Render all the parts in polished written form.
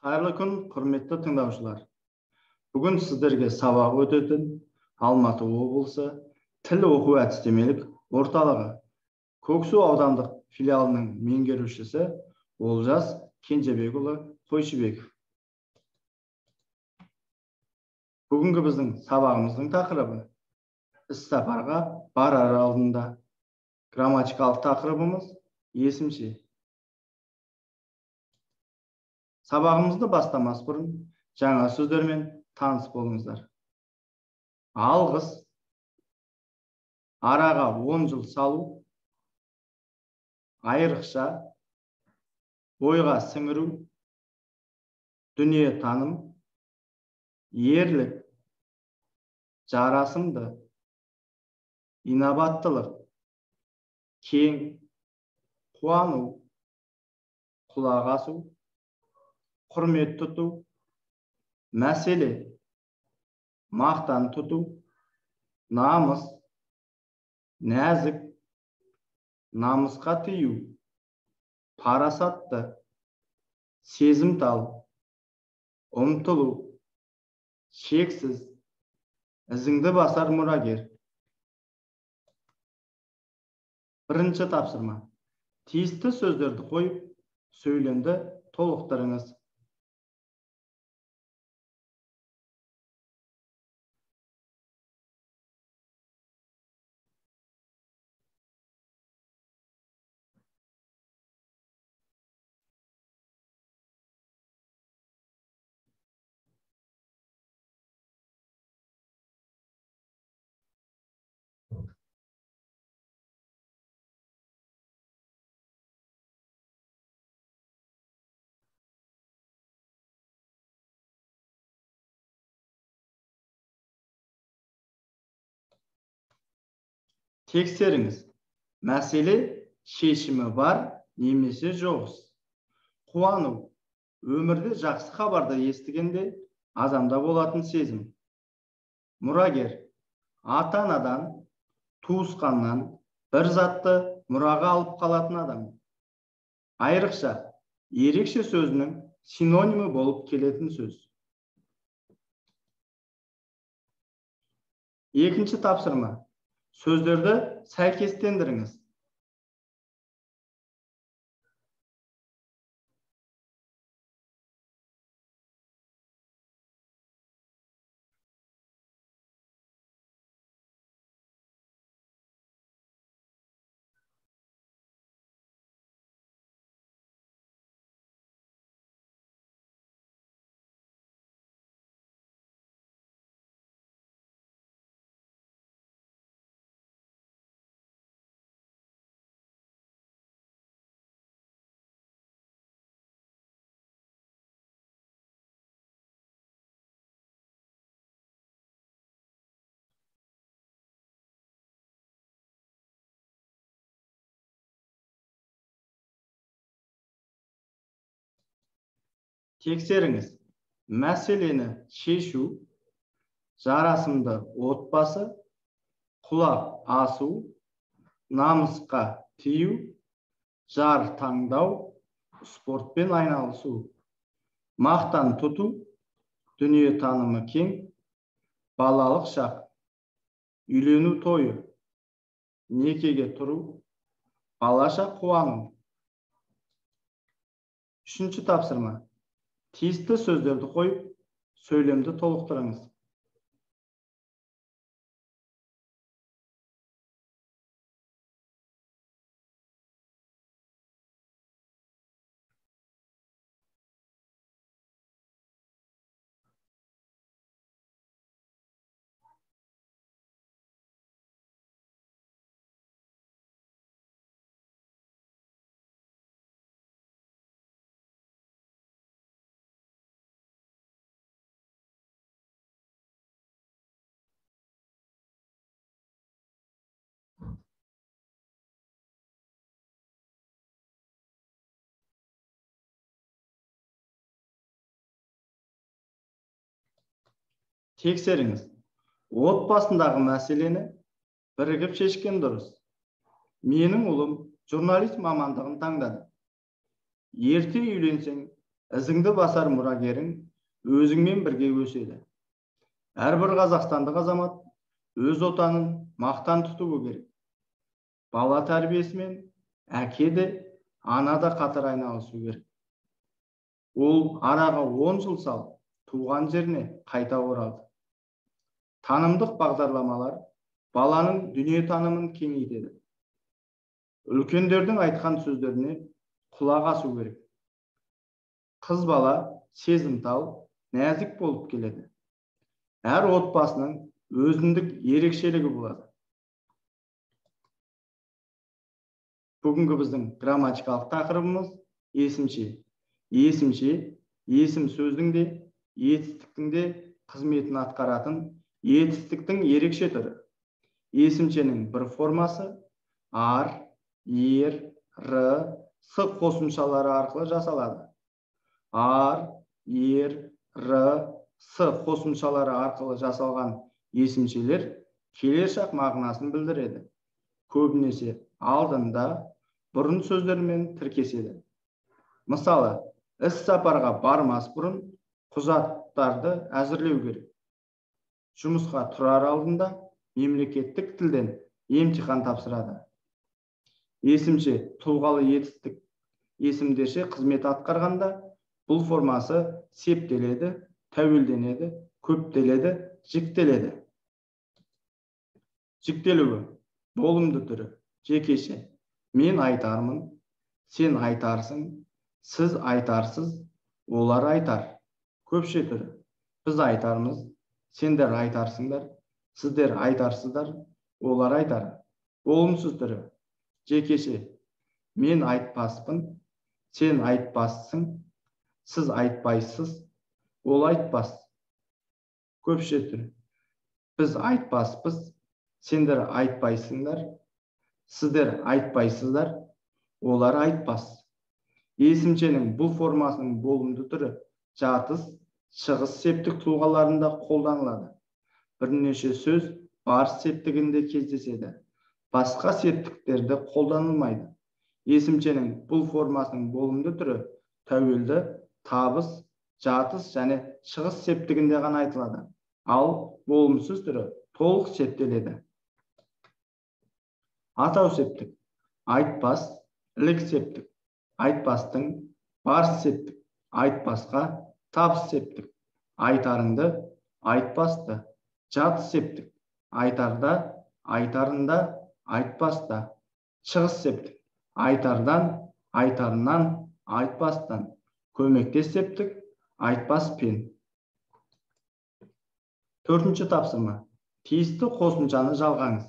Қайырлы күн, құрметті тыңдаушылар. Бүгін сіздерге сабақ өтетін Алматы облысы тіл оқу әдістемелік орталығы Көксу аудандық филиалының меңгерушісі Олжас Кенжебекұлы Қойшыбеков. Бүгінгі біздің сабағымыздың тақырыбы іссапарға барар алдында. Грамматикалық тақырыбымыз есімше. Сабағымызды бастамас бұрын жаңа сөздермен таныс болыңыздар. Алғыс, араға 10 жыл салу, айрықша, бойға сіңіру, дүниетаным, ерлік, жарасымды, инабаттылық, кең, қуану, құлақ асу, құрмет тұту, мәселе, мақтан тұту, намыс, нәзік, намысқа тию, парасатты, сезімтал, ұмтылу, шексіз, ізіңді басар мұрагер. Бірінші тапсырма. Тиісті сөздерді қойып, сөйлемді толықтырыңыз. Тексеріңіз. Мәселе шешімі бар немесе жоқ. Қуану. Өмірде жақсы хабарды естігенде адамда болатын сезім. Мұрагер. Ата-анадан, туысқаннан бір затты мұраға алып қалатын адам. Айрықша, ерекше сөзінің синонимі болып келетін сөз. Екінші тапсырма. Сөздерді сәйкестендіріңіз. Тексеріңіз. Мәселені шешу, жарасымды отбасы, құлақ асу, намысқа тию, жар таңдау, спортпен айналысу, мақтан тұту, дүниетанымы кең, балалық шақ, үйлену тойы, некеге тұру, балаша қуану. Үшінші тапсырма. Тиісті сөздерді қойып, сөйлемді толықтырыңыз. Тексеріңіз. Отбасындағы мәселені бірігіп шешкен дұрыс. Менің ұлым журналист мамандығын таңдады. Ерте үйленсең, Ізіңді басар мұрагерің өзіңмен бірге өседі. Әрбір қазақстандық азамат өз отанын мақтан тұтуы керек. Бала тәрбиесімен әке де, ана да қатар айналысу керек. Ол араға 10 жыл салып, туған жеріне қайта оралды. Танымдық бағдарламалар баланың дүниетанымын кеңейтеді. Үлкендердің айтқан сөздеріне құлақ асу керек. Қыз бала сезімтал, нәзік болып келеді. Әр отбасының өзіндік ерекшелігі болады. Бүгінгі біздің грамматикалық тақырыбымыз есімше. Есімше, есім сөздің де, етістіктің де қызметін атқаратын етістіктің ерекше түрі. Есімшенің бір формасы ар, ер, р, с қосымшалары арқылы жасалады. Ар, ер, р, с қосымшалары арқылы жасалған есімшелер келер шақ мағынасын білдіреді. Көбінесе алдында, бұрын сөздермен тіркеседі. Мысалы, іс сапарға бармас бұрын құжаттарды әзірлеу керек. Жұмысқа тұрар алдында мемлекеттік тілден емтихан тапсырады. Есімше тұлғалы етістік есімдерше қызмет атқарғанда бұл формасы септеледі, тәуелденеді, көптеледі, жіктеледі. Жіктелуі болымды түрі, жекеше. Мен айтармын, сен айтарсың, сіз айтарсыз, олар айтар. Көпше түрі. Біз айтармыз, сендер айтарсыңдар, сіздер айтарсыздар, олар айтар. Болымсыз түрі. Жекеше. Мен айтпаспын, сен айтпассың, сіз айтпайсыз, ол айтпас. Көпше түрі. Біз айтпаспыз, сендер айтпайсыңдар, сіздер айтпайсыздар, олар айтпас. Есімшенің бұл формасының болымды түрі жатыс, шығыс септік тұлғаларында қолданылады. Бірнеше сөз барыс септігінде кездеседі. Басқа септіктерде қолданылмайды. Есімшенің бұл формасының болымды түрі тәуелді, табыс, жатыс және шығыс септігінде ғана айтылады. Ал болымсыз түрі толық септеледі. Атау септік, айтпас, ілік септік, айтпастың, барыс септік, айтпасқа, табыс септік, айтарыңды, айтпасты, жатыс септік, айтарда, айтарында, айтпаста, шығыс септік, айтардан, айтарынан, айтпастан, көмектес септік, айтпаспен. Төртінші тапсырма. Тиісті қосымшаны жалғаңыз.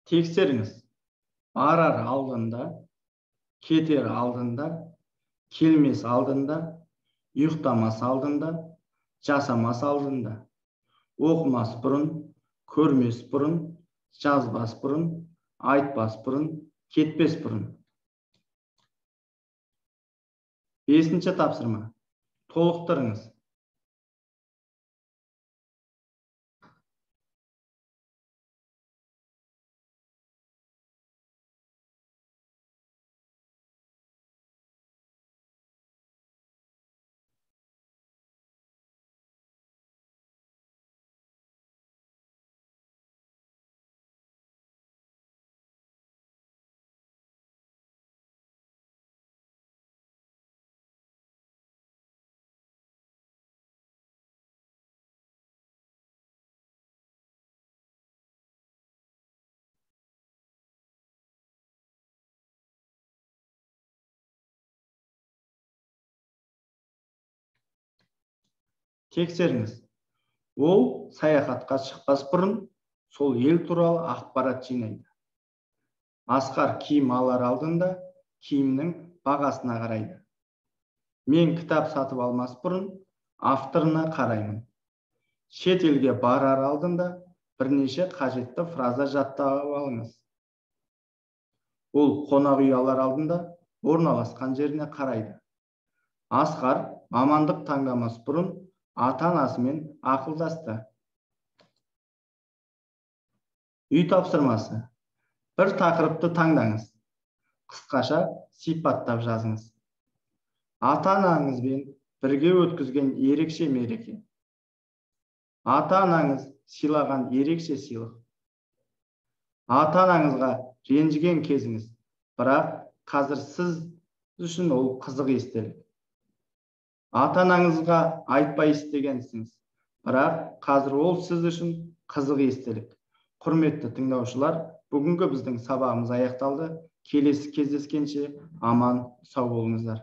Тексеріңіз. Барар алдында, кетер алдында, келмес алдында, ұйықтамас алдында, жасамас алдында, оқымас бұрын, көрмес бұрын, жазбас бұрын, айтпас бұрын, кетпес бұрын. Бесінші тапсырма. Толықтырыңыз. Тексеріңіз. Ол саяхатқа шықпас бұрын сол ел туралы ақпарат жинайды. Асқар киім алар алдында киімнің бағасына қарайды. Мен кітап сатып алмас бұрын авторына қараймын. Шет елге барар алдында бірнеше қажетті фраза жаттап алыңыз. Ол қонақ үй алар алдында орналасқан жеріне қарайды. Асқар мамандық таңдамас бұрын ата-анасымен ақылдасты. Үй тапсырмасы. Бір тақырыпты таңдаңыз. Қысқаша сипаттап жазыңыз. Ата-анаңызбен бірге өткізген ерекше мереке. Ата-анаңыз сыйлаған ерекше сыйлық. Ата-анаңызға ренжіген кезіңіз, бірақ қазір сіз үшін ол қызық естелік. Ата-анаңызға айтпай істеген ісіңіз, бірақ қазір ол сіз үшін қызық естелік. Құрметті тыңдаушылар, бүгінгі біздің сабағымыз аяқталды. Келесі кездескенше аман сау болыңыздар.